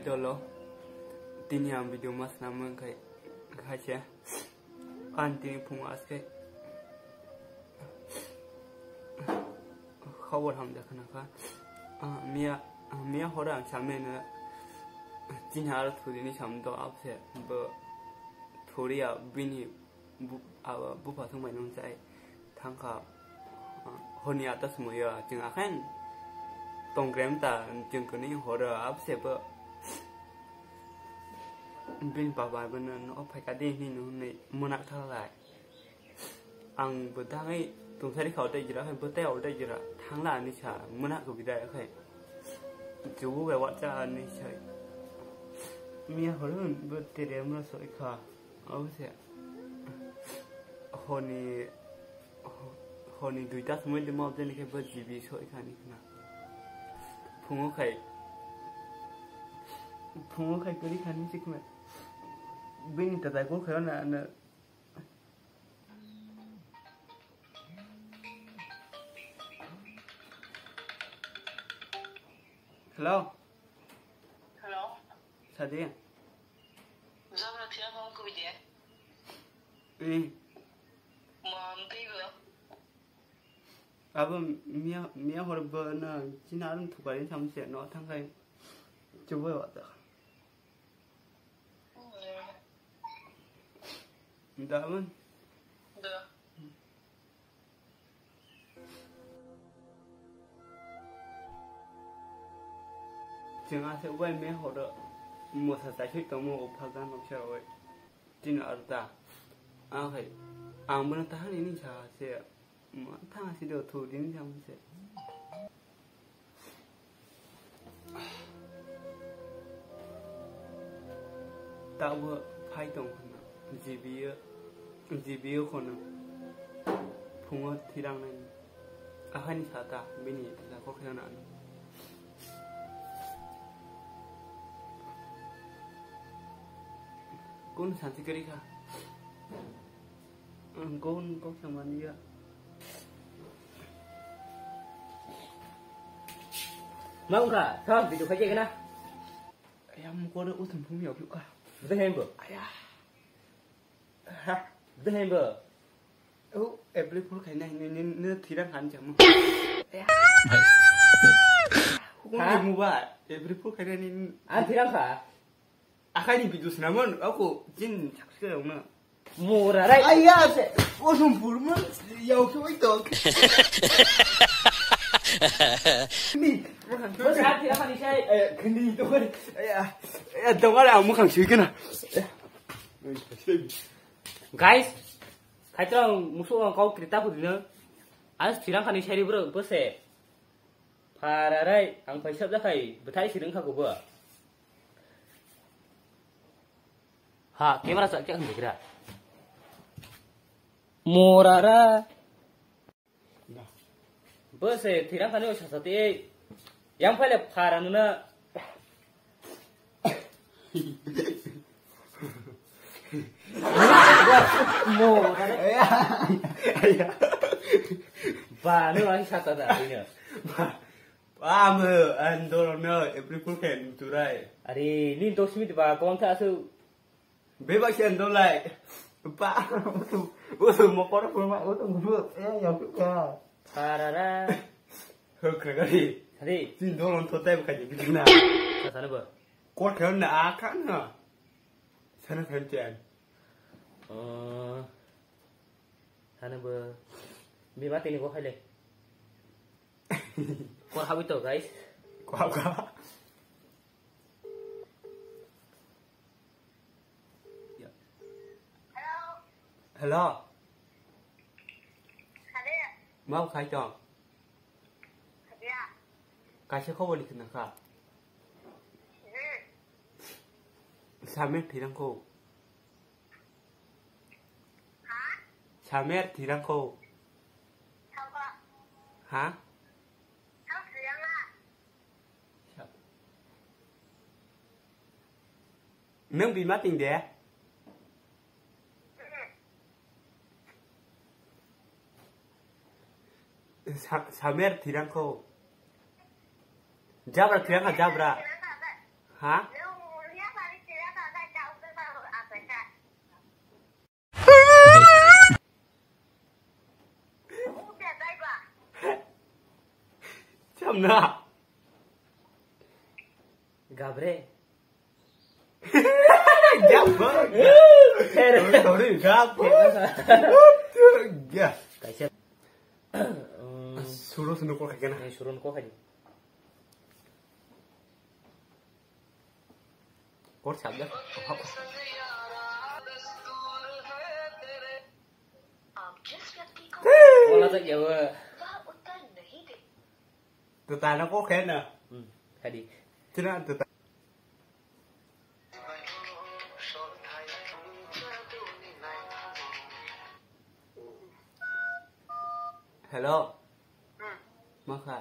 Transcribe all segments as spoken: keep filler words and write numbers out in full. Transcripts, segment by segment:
Dolo, tini ang video ma swnamwi wngkha, wngkha se. Ang tini phungo aske khobor hamjakha nangkha. Ah, miya, ah, miya horo ang sameno chini aro thurini samdo abse bo thuriya bini bu-, abo bupha thwngbai nung chai thangkha, ah, honi ata sumuyo chwng akhen tongkrem ta chwng kwnwi horo abse bo bini baba bono no phaika de hwnwi no hwnwi mwnak thalai. Ang bo dangwi tungsari kha o tei jora, hai bo tei o tei jora. Thangla ani sa, muna ko bidai khai. Jubu bai watsa ani sa. Miya horun bo tere mura soi kha. Abo se. Honi, ho-, honi duita sumai de mao jani khe bo G B soi kha ni khna. Phungo khai. Phungo khai kori khani sikma. Bini tatai ko khayo na, na. Hello. Hello. Sadi. Jabra thia phone ko bidi. Eh. Mom tei bo. Abo miya, miya hor bo na china arum thukari samse no thangkai. Chubo wata. Daman. Da. Chwng aswk bai me horo mosa chaithai tongmo o phagan noksa roi. Tini arta. Akhai ang bono tahani ni sa se. Ma thang si do thu din jam se. Tabo phai tong khna. G B o, G B o khono. Phungo thirang nai. Ahani sata bini la kok khna na. Kun santi kari kha. Ang kok, kok samani ya. Ma wngkha, thang, video khaikhe gana. Ayam kore utum phumi yokha. Dehembo. Aya. Ha, dehembo. Oh, April Fool khaina ni, ni, ni thirang khan jamu. Aya. Ha? Kung ni muba, April Fool khaina ni. Ang thirang kha. Akhai ni video swnamon, ako jin sakse rokno. Mora rai. Aya se, o sum purma, yau ke wai to. Ni, mo khan. Mo sa thira mani sai. Eh, khni to kore. Aya, aya, dongare amo khang sui kana. Guys, kaitrang musu ang kau krita pudino. As thirang khani sai bro, bose. Phararai, ang paisa jakhai, bwthai sirwng kha kubo. Ha, camera chak chak hwnwi gra. Morara. Bo se thirang khani o sasa te. Yang phale phara nuna. Mo, ba, no, ang sata da, ino. Ba, mo, ang dolo no, April Fool khe turai. Are, ni dos minute ba, kong tha asu. Bebak se ang dolai. Ba, usu, usu, mo koro kurma, usu, usu, eh, ya, ya. Tarara. Hok kagari. Hari. Sin dolo to tai bukai bidina. Sasa ne ba. Kor khe na akan na. Sana khan chen. Oh. Sana ba. Mi ba tini ko khaile. Kor habi to, guys. Ko hab ka. Hello. Hello. Mau khai tong. Kaisa khobor ni khna kha. Hmm. Samer thirang kho. Ha? Samer thirang kho. Thangkha. Ha? Thang thirang a. Sa-, nang bima ting de? Hmm. Sa-, Samer thirang kho. Jabra thirang kha, jabra. Ha? Na. Gabre. Gap, bro. Sorry, gap. Gap. Kaisa. Suru sunu kok kena. Suru kok kena. Kor sabda. Wala tak ya, wah. Tuta na kok kena. Hmm, tadi. Tina tuta. Hello. Hmm. Ma kha?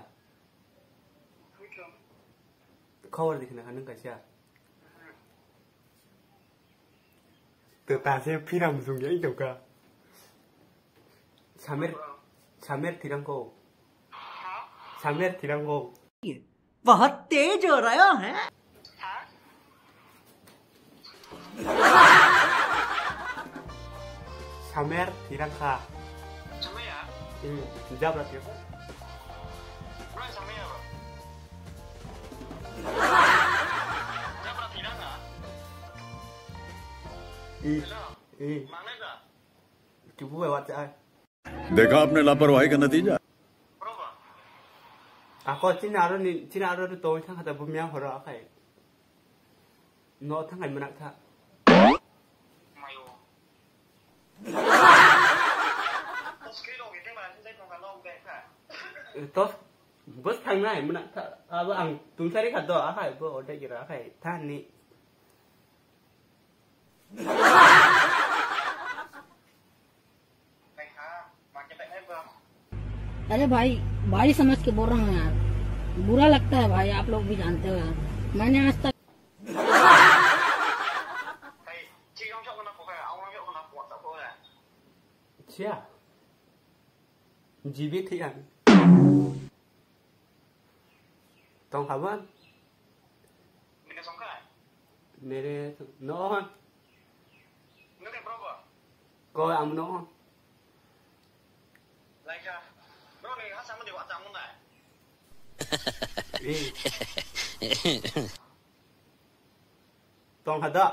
Khobor di khna kha nwng kaisa. To ta se phiram sung ya tongkha. Samer, Samer thirang kho. Samer thirang kho. बहुत तेज हो रहा है। Samer thirang kha. Samaya? Hmm, jabra thirang. Bro, samaya, bro. Jabra thirang kha? Hmm. Hello. Hmm. Mangnai da? Kibu bai watsa. देखा आपने लापरवाही का नतीजा। Bro, ba? Ako chini aro ni, chini aro ni tong thang kha da bumya horo akai. No thangai mwnakha. Mayo. Tos, bus thangnai mwnakha. Abo ang tungsari kha do, akhai bo order gira akhai thani. अरे भाई, भाई समझ के बोल रहा हूँ यार, बुरा लगता है भाई, आप लोग भी जानते हो यार, मैंने आज तक Chia. G B thik ang. Tong kha ban? Nini song kha? Nere no. Nini bro ba? Ko am no. Laika. Bro ni ha sama di wa ta mun dai. Eh. Tong hada.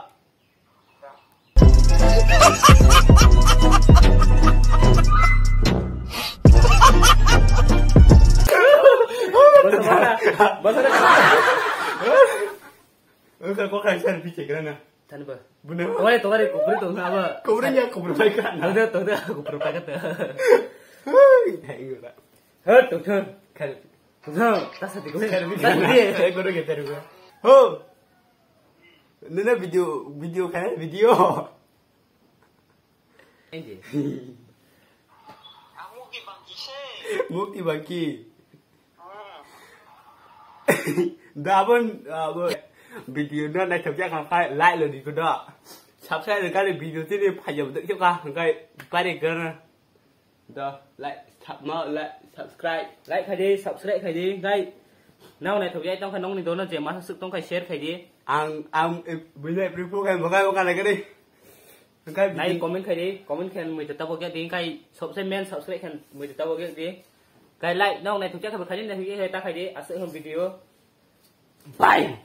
Basa, basa, basa. Oke, kok kaisa bicara na. Tani ba. Bener. Tawari, tawari, kubri tong na ba. Kubri ya, kubri baik kan. Tawari, tawari, kubri baik kan. Hei, thank you lah. Hei, tawari. Kali. Tawari, tasa di kubri. Kali. Tasa di. Hei, guru kita dulu. Ho. Nene video, video kan, video. Enje. Mukti bangki. Dabon, abo video no naithok jak kha like lo di kudo. Subscribe kali video tini phaiya bdo kha hwnkhe pari gana. Do like, sub-, no, like, subscribe. Like khai di, subscribe khai di, hwnkhe nang naithok jai tong kha nongni dono je masa swk tong kha share khai di. Ang, ang, eh, bini pre pro khai mokai mokai lai kari. Hwnkhe like, video comment khai di, comment khai mui tabo kya di, hwnkhe subscribe, main subscribe khai mui tabo kya di. Hwnkhe like, nang naithok jai kha khai di, naithok jai kha ta khai di, aswk hwn video. Bye.